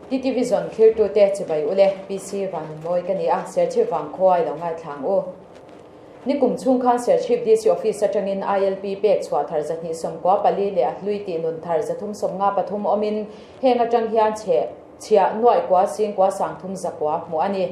TTV zawn thlirtute chibai ule PC Vanunmawi ka ni a, Serchhip vangkhua i lo ngaithlang u. Nikum chhung khan Serchhip DC Office atangin ILP pek chhuah thar 294 leh a hlui tih nun thar 353 awmin heng atang hian chhe chhiah nuaih kua sing kua sangthum zakua hmuh a ni.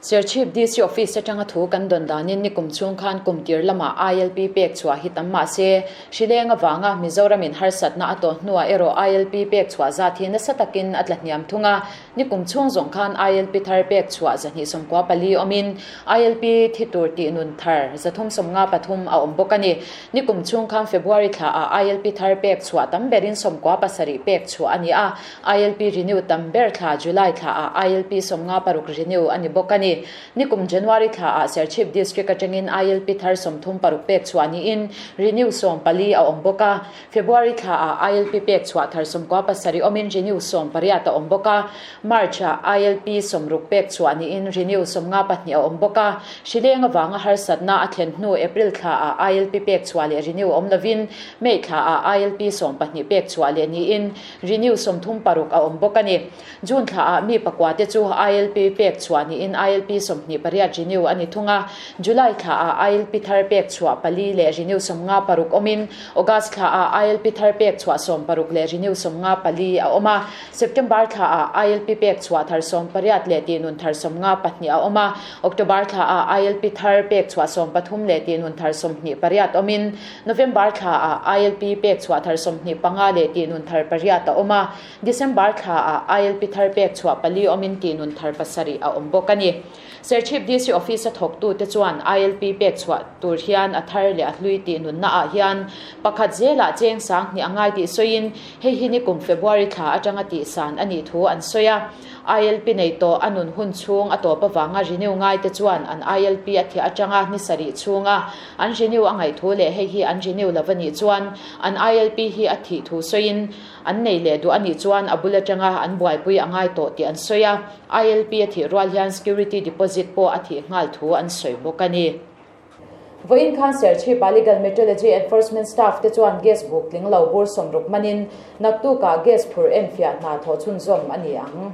Serchhip DC Office atanga thu kan dawn danin nikum chhung khan kum tir lamah ILP pek chhuah hi tam mah se, hrileng avanga Mizoramin harsatna a tawh hnuah erawh ILP pek chhuah zat hi nasa takin a tla hniam thung a. Nikum chhung zawng khan ILP thar pek chhuah 294 awmin ILP thi tur tih nun thar 353 a awm bawk a ni. Nikum chhung khan February thlaah ILP thar pek chhuah tam berin 17 pek chhuah a ni a. ILP renew tam ber thla July thlaah ILP 56 renew a ni bawk a ni. Nikum January thlaah Serchhip District atangin ILP thar 36 pek chhuah niin renew 14 a awm bawk a. February thlaah ILP pek chhuah thar 17 awmin renew 18 a awm bawk a. March-ah ILP 60 pek chhuah niin renew 52 a awm bawk a. Hrileng avanga harsatna a thlen hnu April thlaah ILP pek chhuah leh renew awm lovin May thlaah ILP 12 pek chhuah leh niin Renew 36 a awm bawk a ni. June thlaah mi pakua te chu ILP pek chhuah niin ILP 28 renew a ni thung a. July thlaah ILP thar pek chhuah pali leh renew 56 awmin August thlaah ILP thar pek chhuah 60 leh renew 54 a awm a. September thlaah ILP pek chhuah thar 18 leh tihnun thar 52 a awm a. October thlaah ILP thar pek chhuah 13 leh tihnun thar 28 awmin November thlaah ILP pek chhuah thar 25 leh tihnun thar pariat a awm a, December thlaah ILP thar pek chhuah pali awmin tihnun thar pasarih a awm bawk a ni. Serchhip DC Office a thawktute chuan ILP pek chhuah tur hian a thar leh a hlui tihnunna ah hian pakhat zelah cheng 2000 a ngai tih sawiin hei hi nikum February thla atanga tihsan a nih thu an sawi a. ILP nei tawh a nun hun chhung a tawp avanga renew ngaite chuan an ILP a thiah atanga ni sarih chhunga An renew a ngaih thu leh hei hi an renew lo a nih chuan an ILP hi a thih thu sawiin an nei leh duh a nih chuan a bul atanga an buaipui a ngai tawh tih an sawi a. ILP a thih rual hian security deposit pawh a thih nghal thu an sawi bawk a ni. Vawiin khan Serchhip-a Legal Metrology Enforcement Staff te chuan gas buk tling lo bur 60 manin naktukah gas phur enfiah hna thawh chhunzawm a ni ang.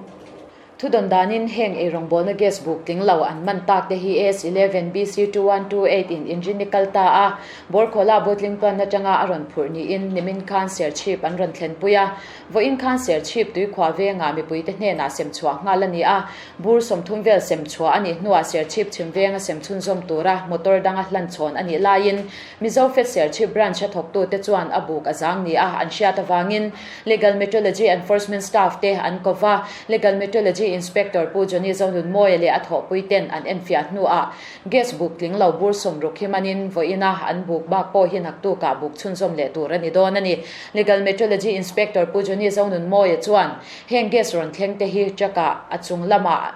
Thudawn danin heng eirawngbawlna gas buk tling lo an man tak te hi AS 11 BC 2128 in engine ni kal ta a, Bawrkhawla bottling plant atanga a rawn phurh niin nimin khan Serchhip an rawn thlenpui a. Vawiin khan Serchhip tuikhuah vengah mipuite hnenah sem chhuah nghal a ni a, bur 30 vel sem chhuah a nih hnuah Serchhip chhim venga sem chhunzawm tura motor danga hlan chhawn a nih laiin Mizo Fed Serchhip Branch a thawktute chuan a buk a zang ni a an hriat avangin Legal Metrology Enforcement Staff te an ko va, Legal Metrology Inspector Pu Johnny Zonunmawia leh a thawhpui ten an enfiah hnuah gas buk tling lo bur 60 hi manin vawiina an buk bak pawh hi naktukah buk chhunzawm leh tur a ni dawn a ni. Legal Metrology Inspector Pu Johnny Zonunmawia chuan heng gas rawn thleng te hi truck ah a chung lamah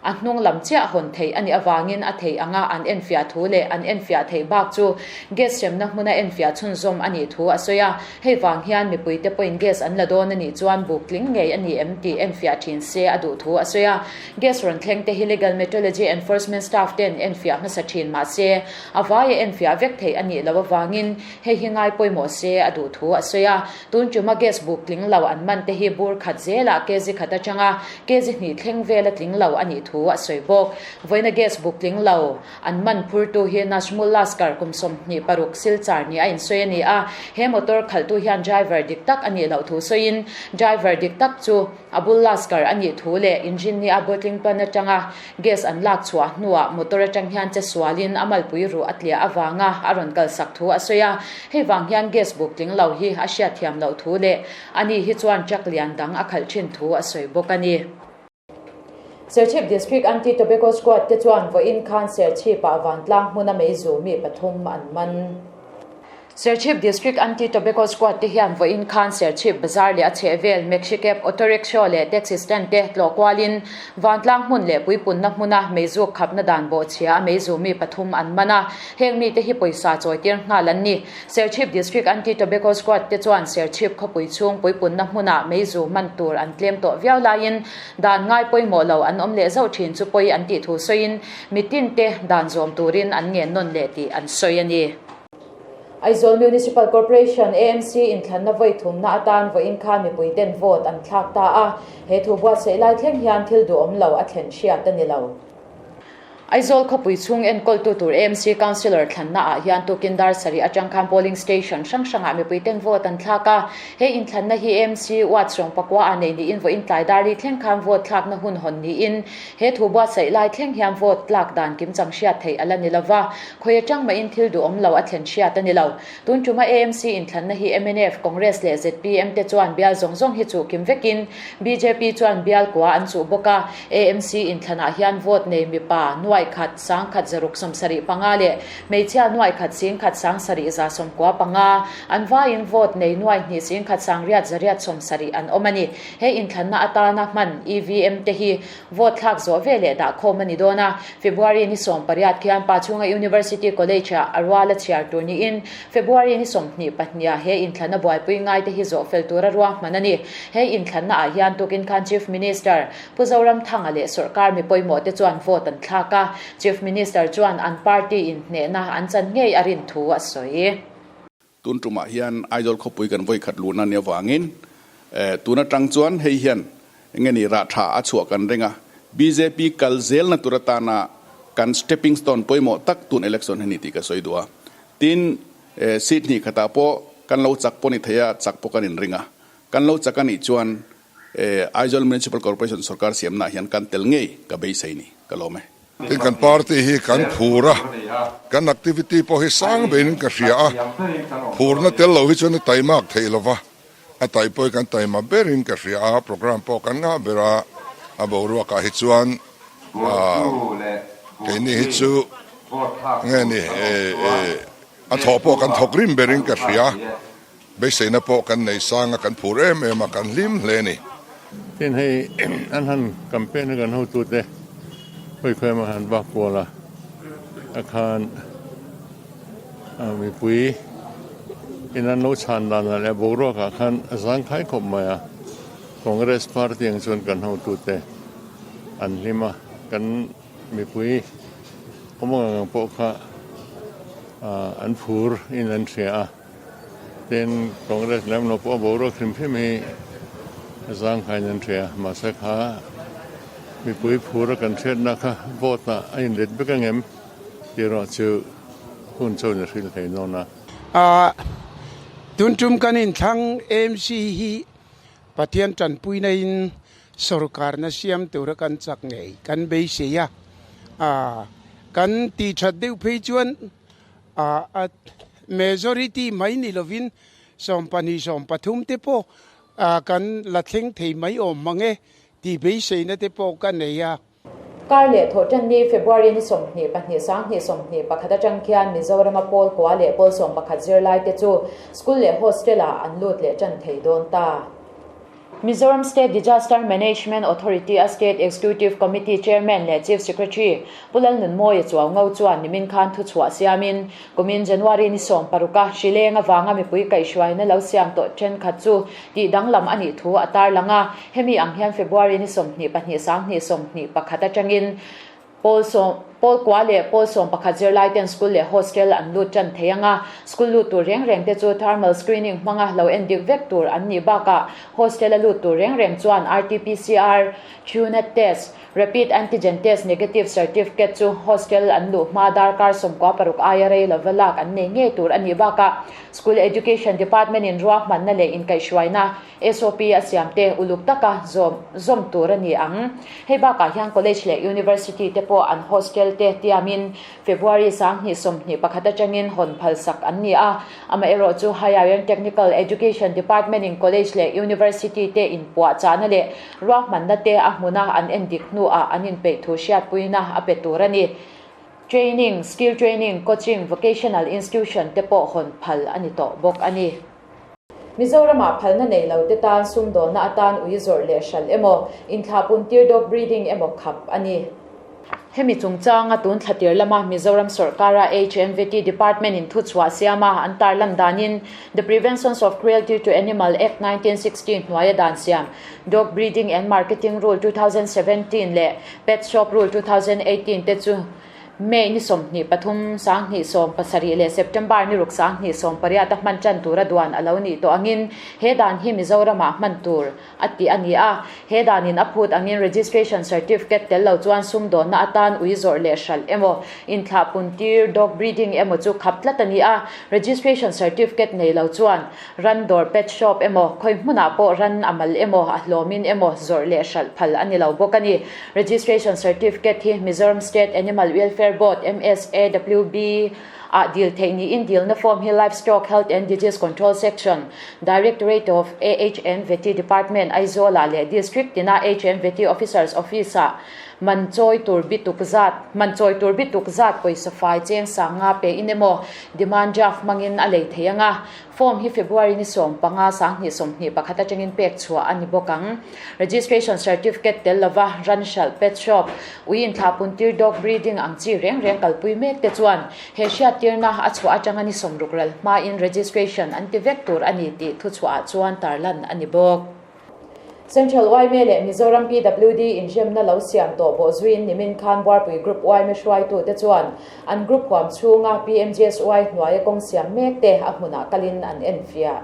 A hnung lam chiah hawn theih a nih avangin a theih anga an enfiah thu leh an enfiah theih bak chu gas hremna hmuna enfiah chhunzawm a nih thu a sawi a. Hei vang hian mipuite pawhin gas an la dawn a nih chuan buk tling ngei a ni em tih enfiah thin se a duh thu a sawi a. Gas rawn thleng te hi Legal Metrology Enforcement Staff ten enfiah hmasa thin mah se a vaia enfiah vek theih a nih loh avangin hei hi ngai pawimawh se a duh thu a sawi a. Tun tuma gas buk tling lo an man te hi bur khat zelah kg khat atanga kg hnih thleng vela tling lo a nih thu a sawi bawk. Vawiina gas buk tling lo an man phurtu hi Najmul Laskar kum 26 Silchar ni a insawi a ni a, he motor khalhtu hian driver dik tak a nih loh thu sawiin driver dik tak chu Abul Laskar a nih thu leh engine ni a bottling plant atanga Gas an lak chhuah hnuah motor atang hian che sualin a malpui ruh a tliah avanga a rawn kalsak thu a sawi a. Hei vang hian gas buk tling lo hi a hriatthiam loh thu leh ani hi chuan truck lian dang a khalh thin thu a sawi bawk a ni. Serchhip District Anti-Tobacco Squad te chuan vawiin khan Serchhip-ah vantlang hmuna meizu mi pathum an man. Serchhip District Anti-Tobacco Squad te hian vawiin khan Serchhip Bazar leh a chhehvel Maxi Cab, Auto Rickshaw leh Taxi Stand te tlawh kualin vantlang hmun leh puipunna hmuna meizuk khapna dan bawhchhia a meizu mi pathum an man a, heng mite hi pawisa chawitir nghal an ni. Serchhip District Anti-Tobacco Squad te chuan Serchhip khawpui chhung puipunna hmuna meizu man tur an tlem tawh viau laiin dan ngai pawimawh lo an awm leh zauh thin chu pawi an tih thu sawiin mitin te dan zawm turin an ngen nawn leh tih an sawi a ni. Aizawl Municipal Corporation, AMC, inthlanna vawi thumna atan vawiin khan mipuiten vote an thlak ta a, he thu buatsaih lai thleng hian thil duhawm lo a thlen hriat a ni lo. Aizawl khawpui chhung enkawltu tur AMC Councillor thlanna ah hian tukin dar sarih atang khan polling station hrang hrangah mipuiten vote an thlak a. He inthlanna hi AMC ward sawmpakua ah nei niin vawiin tlai dar li thleng khan vote thlakna hun hawn niin he thu buatsaih lai thleng hian vote tlak dan kimchang hriat theih a la ni lova. Khawi atang mahin thil duhawm lo a thlen hriat a ni lo. Tun tuma AMC inthlanna hi mnf, Congress leh zpm te chuan bial zawng zawng hi chuh kim vekin bjp chuan bial kua an chuh bawk a. AMC inthlanah hian vote nei mipa nuaih khat sangkhat zaruk sawmsarih panga leh hmeichhia nuaih khat singkhat sangsarih za sawmkua panga an vaiin vote nei nuaih hnih singkhat sangriat zariat sawmsarih an awm a ni. He inthlanna atana hman EVM te hi Vote thlak zawh ve leh dah khawm a ni dawn a, February ni 18 khian Pachhunga University College-ah a rual a chhiar tur niin February ni 22 ah he inthlanna buaipui ngaite hi zawh fel tura ruahman a ni. He inthlanna ah hian tukin khan Chief Minister Pu Zoramthanga leh sawrkar mi pawimawh te chuan vote an thlak a, Chief Minister chuan an party in hnehna an chan ngei a rin thu a sawi. Tun tumah hian Aizawl khawpui kan vawi khat luhna nia vangin tun atang chuan hei hian enge ni rah tha a chhuah kan ring a, bjp kal zelna tur atana kan stepping stone pawimawh tak tun election hi ni tih ka sawi duh a. Tin, seat hnih khatah pawh kan lo chak pawh ni thei a, chak pawh kan inring a. Kan lo chak a nih chuan Aizawl Municipal Corporation sorkar siamnaah hian kan tel ngei ka beisei ni, ka lawm e. Tin kan party hi kan phur a, kan activity pawh hi sang bein ka hria a, phurna tel lo hi chuan a taimak theih lo va, a tai pawh hi kan taima berin ka hria a, program pawh kan ngah ber a, a boruakah hi chuan keini hi chu nge ni a thawh pawh kan thawk rim berin ka hria. Beiseina pawh kan nei sang a, kan phur em em a, kan hlim hle a ni. Tin hei an han campaign a kan hotute hawikhawm a han vak kual a, a khan mipui in an lo chhan dan ah leh boruak ah khan a zangkhai khawp mai a, Congress party ang chuan kan hotute an hlim a, kan mipui awm ang ang pawh kha an phur in an hria a. Tin, Congress lem lo pawh boruak hrim hrim hi a zangkhaiin an hria. Mahse kha mipui phur a kan hriatna kha vote ah a inlet vek angem tih erawh chu hun chuan a hrilh thei dawn a. Tun tum kan inthlang AMC hi Pathian tanpuina in sorkarna siam tura kan chak ngei kan beisei a, kan tih that deuh phei chuan A majority mai ni lovin 12, 13 te pawh kan la thleng thei mai awm mang e tih beiseina te pawh ka nei a. Kar leh thawhtan ni February ni 22 2021 atang khian Mizorama pawl kua leh pawl 11 zirlai te chu school leh hostel ah an lut leh tan thei dawn ta. Mizoram State Disaster Management Authority a State Executive Committee Chairman leh Chief Secretary Pu Lalnunmawia Chuaungo chuan nimin khan thuchhuah siamin kumin January ni 16 a hrileng avanga mipui kaihhruaina lo siam tawh thenkhat chu tih danglam a nih thu a tarlang a, hemi ang hian February ni 22 2021 atangin Pawl sawm, pawl kua leh pawl 11 zirlai ten school leh hostel an lut tan thei ang a, school lut tur reng reng te chu thermal screening hmanga lo en dik vek tur an nih bakah hostel a lut tur reng reng chuan RT-PCR, Truenat test, rapid antigen test negative certificate chu hostel an luh hma darkar 96 aia rei lova lak an nei ngei tur a nih bakah School Education Department in ruahmanna leh inkaihhruaina SOP a siam te uluk taka zawm zawm tur a ni ang. Hei bakah hian College leh University te pawh an hostel te tiamin February 2021 atangin hawn phalsak an ni a. Amaherawh chu Higher and Technical Education Department in College leh University te inpuahchahna leh ruahmanna te a hmuna an endik hnuah an inpeih thu hriatpuina a pe tur a ni. Training, Skill Training, Coaching, Vocational Institution te pawh hawn phal a ni tawh bawk a ni. Mizoramah phalna nei lo te tan sumdawnna atan ui zawrh leh hralh emaw, inthlahpun tir dog breeding emaw khap a ni. Hemi chungchanga tun thla tir lama Mizoram sawrkara HMVT Department in thuchhuah siama an tarlan danin The Preventions of Cruelty to Animal Act 1960 hnuaia dan siam Dog Breeding and Marketing Rule 2017 leh Pet Shop Rule 2018 te chu. May ni 23, 2017 leh September ni ruk 2018 a hman tan tura duan a lo nih tawh angin he dan hi Mizoramah hman tur a tih a ni a. He danin a phut angin registration certificate tel lo chuan sumdawnna atan ui zawrh leh hralh emaw, inthlah pun tir, dog breeding, emaw chu khap tlat a ni a. Registration certificate nei lo chuan ran dawr, pet shop, emaw, khawi hmunah pawh ran a mal emaw, a hlawmin emaw zawrh leh hralh phal a ni lo bawk a ni. Registration certificate hi Mizoram State Animal Welfare Board, MSAWB, ah dil theih niin dilna form hi Livestock Health and Disease Control Section, Directorate of AHN Vety Department, Aizawl-ah leh District tina HN Vety Officers Office-ah man chawi tur bituk zat man chawi tur bituk zat pawisa fai cheng sanga pe in emaw demand draft hmangin a lei thei anga. Form hi February ni 15 2021 atangin pek chhuah a ni bawk ang. Registration certificate tel lova ran hralh pet shop, ui inthlah puntir dog breeding ang chi reng reng kalpui mek te chuan he hriattirna a chhuah atanga ni 60 ral hmain registration an ti vek tur a ni tih thuchhuah chuan tarlan a ni bawk. Central YMA leh Mizoram PWD inhremna lo siam tawh bawh zuiin nimin khan Buarpui Group YMA hruaitute chuan an group huam chhunga PMGSY hnuaia kawng siam mek te a hmunah kalin an enfiah.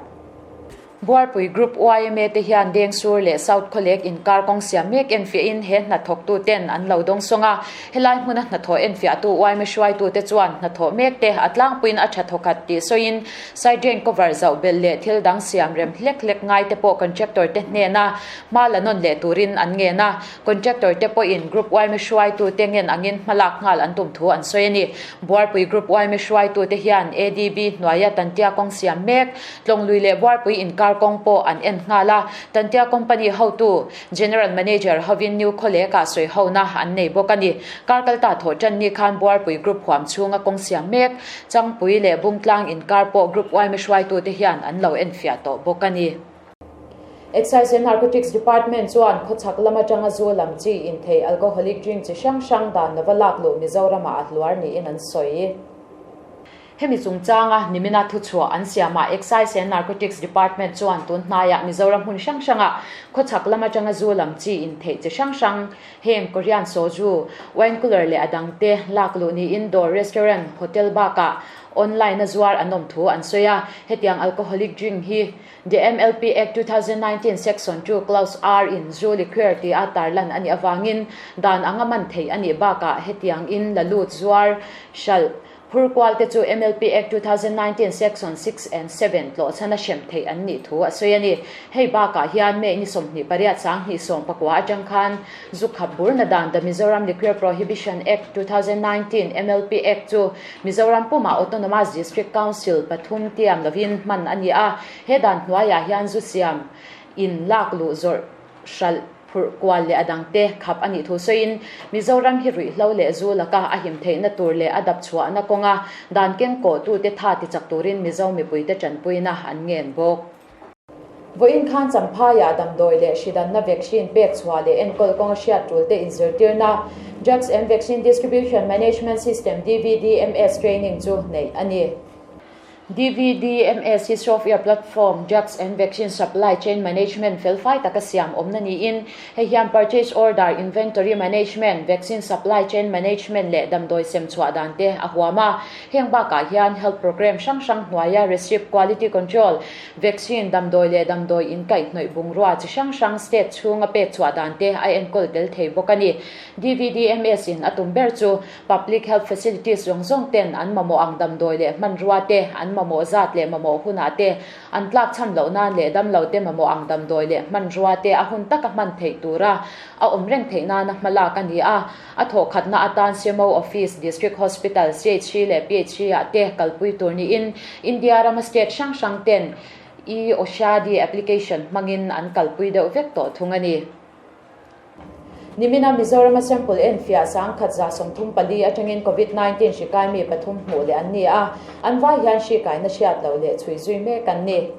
Buarpui Group YMA te hian Dengsur leh South Khawlek inkar kawng siam mek enfiahin he hnathawktu ten an lo dawng sawng a. Helai hmuna hnathawh enfiahtu YMA hruaitute chuan hnathawh mek te a tlangpuiin a tha thawkhat tih sawiin side drain cover zauh belh leh thil dang siam rem hlek hlek ngai te pawh contractor te hnena hma la nawn leh turin an ngen a. Contractor te pawhin Group YMA hruaitute ngen angin hmalak nghal an tum thu an sawi a ni. Buarpui Group YMA hruaitute hian ADB hnuaia Tantia kawng siam mek Tlawnglui leh Buarpui inkar kawng pawh an en nghal a, Tantia Company hotu General Manager hovin New Khawlekah sawi hona an nei bawk a ni. Kar kalta thawh tan ni khan Buarpui Group huam chhunga kawng siam mek, Changpui leh Bungtlang inkar pawh Group yma hruaitute hian an lo enfiah tawh bawk a ni. Excise and Narcotics Department chuan khawchhak lam atanga zu lam chi inthei alcoholic drink chi hrang hrang dan lova lak luh Mizoramah a hluar niin an sawi. Hemi chungchanga nimina thuchhuah an siamah Excise and Narcotics Department chuan tun hnaiah Mizoram hmun hrang hrangah khawchhak lam atanga zu lam chi intheih chi hrang hrang heng Korean soju, wine cooler leh a dangte lak luh niin dawr, restaurant, hotel bakah online a zuar an awm thu an sawi a. Hetiang alcoholic drink hi The MLP Act 2019 Section 2 Clause R in zu liqueur tia tarlan a nih avangin dan anga man thei a nih bakah hetiang in la lut zuar hralh Phur kual te chu MLP Act 2019 Section 6 and 7 tlawhchhan a hrem theih an nih thu a sawi a ni. Hei bakah hian May ni 28 2019 atang khan zu khap burna dan The Mizoram Liqueur Prohibition Act 2019, MLP Act, chu Mizoram pumah Autonomous District Council pathum tiam lovin hman a ni a. He dan hnuaiah hian zu siam in lak luh zawrh hralh phurh kual leh a dangte khap a nih thu sawiin Mizoram hi ruihhlo leh zu laka a him theihna tur leh a dap chhuahna kawnga dan keng kawhtute tha tichak turin Mizo mipuite tanpuina an ngen bawk. Vawiin khan Champhaiah damdawi leh hridanna vaccine pek chhuah leh enkawl kawnga hriat tulte inzirtirna Drugs and Vaccine Distribution Management System, DVDMS, training chu neih a ni. DVDMS hi software platform, drugs and vaccine supply chain management felfai taka siam awmna niin, hei hian purchase order, inventory management, vaccine supply chain management leh damdawi sem chhuah dan te a huam a. Heng bakah hian health programme hrang hrang hnuaia receipt quality control, vaccine, damdawi leh damdawi inkaihhnawih bungrua chi hrang hrang state chhunga pek chhuah dan te a enkawl tel thei bawk a ni. DVDMS in a tum ber chu Public health facilities zawng zawng ten an mamawh ang damdawi leh hmanrua te, an mamawh zat leh mamawh hunah te, an tlak chhan loh nan leh damlo te mamawh ang damdawi leh hmanrua te a hun taka hman theih tura a awm reng theih nana hmalak a ni a. A thawhkhatna atan CMO Office, District Hospital, CHC leh PHC ah te kalpui tur niin India rama state hrang hrang ten e-Oshadi application hmangin an kalpui deuh vek tawh thung a ni. Nimina Mizoram a sample enfiah 1134 atangin Covid-19 hri kai mi pathum hmuh leh an ni a, an vai hian hri kaina hriat loh leh chhui zui mek an ni.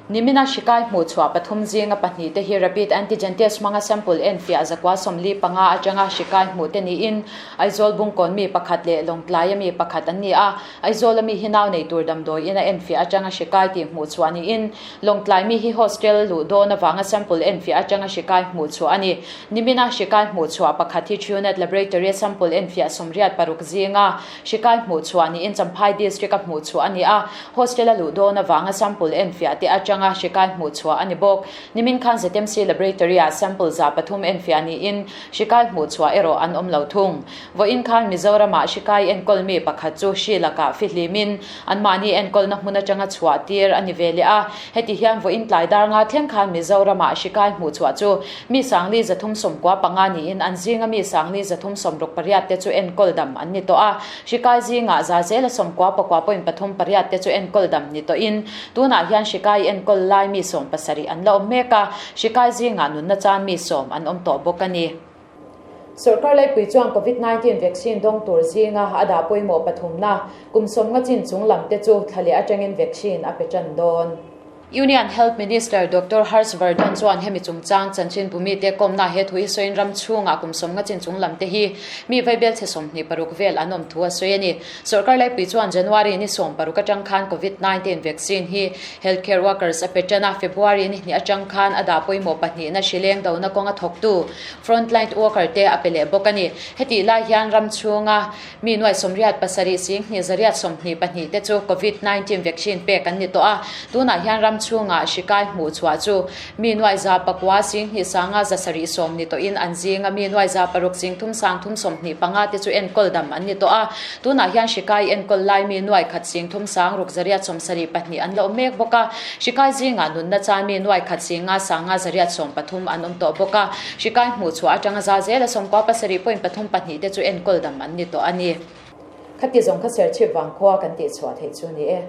Nimina hrikai hmuhchhuah pathum zinga pahnihte hi rapid antigen test hmanga sample enfiah zakua 45 atanga hrikai hmuhte niin Aizawl Bungkawn mi pakhat leh Lawngtlaia mi pakhat an ni a. Aizawla mi hi nau nei tur damdawiin a enfiah atanga hrikai tih hmuhchhuah niin Lawngtlai mi hi hostel luh dawn avanga sample enfiah atanga hrikai hmuhchhuah a ni. Nimina hrikai hmuhchhuah pakhat hi Truenat Laboratory-a sample enfiah 86 zinga hrikai hmuhchhuah niin Champhai District-a hmuhchhuah a ni a. Hostel-a luh dawn avanga sample enfiah te atanga hrikai hmuhchhuah a ni bawk. Nimin khan ZMC Laboratory-ah sample 300 enfiah niin hrikai hmuhchhuah erawh an awm lo thung. Vawiin khan Mizoramah hrikai enkawl mi pakhat chu hri lakah fihlimin anmahni enkawlna hmun atanga chhuah tir a ni ve leh a. Heti hian vawiin tlai dar nga thleng khan Mizoramah hrikai hmuhchhuah chu mi sangli 395 niin an zinga mi sangli 368 te chu enkawl dam an ni tawh a. Hrikai zingah za zela 99 point pathum pariat te chu enkawl dam ni tawhin tunah hian hrikai enkawl lai mi 70 an la awm mek a, hrikai zingah nunna chan mi 10 an awm tawh bawk a ni. Sorkar laipui chuan Covid 19 vaccine dawng tur zinga a dah pawimawh pathumna kum 50 chin chung lam te chu thla leh atangin vaccine a pe tan dawn. Union Health Minister Doctor Harsh Vardhan chuan hemi chungchang chanchin bumi te kawmna he thu hi sawiin ram chhungah kum 50 chin chung lam te hi mi vaibel chhe 26 vel an awm thu a sawi a ni. Sorkar laipui chuan January ni 16 atang khan Covid 19 vaccine hi healthcare workers a pe tan a, February ni hnih atang khan a dah pawimawh pahnihna hrileng dona kawnga thawktu frontline worker te a pe leh bawk a ni. Hetih lai hian ram chhunga Mi nuai 87 sing hnih zariat 22 te chu Covid 19 vaccine pek an ni tawh a. Tunah hian ram chhungah hrikai hmuh chhuah chu mi nuai 900 sing hnih sanga 710 ni tawhin an zinga mi nuai 600 sing thum sang thum 25 te chu enkawl dam an ni tawh a. Tunah hian hrikai enkawl lai mi nuai khat sing thum sang ruk zariat 72 an la awm mek bawk a. Hrikai zingah nunna chan mi nuai khat sing nga sanga zariat 13 an awm tawh bawk a. Hrikai hmuh chhuah atanga za zela 97 point pathum pahnih te chu enkawl dam an ni tawh a ni. Khati zawng kha Serchhip vangkhua kan tih chhuah theih chu ni e.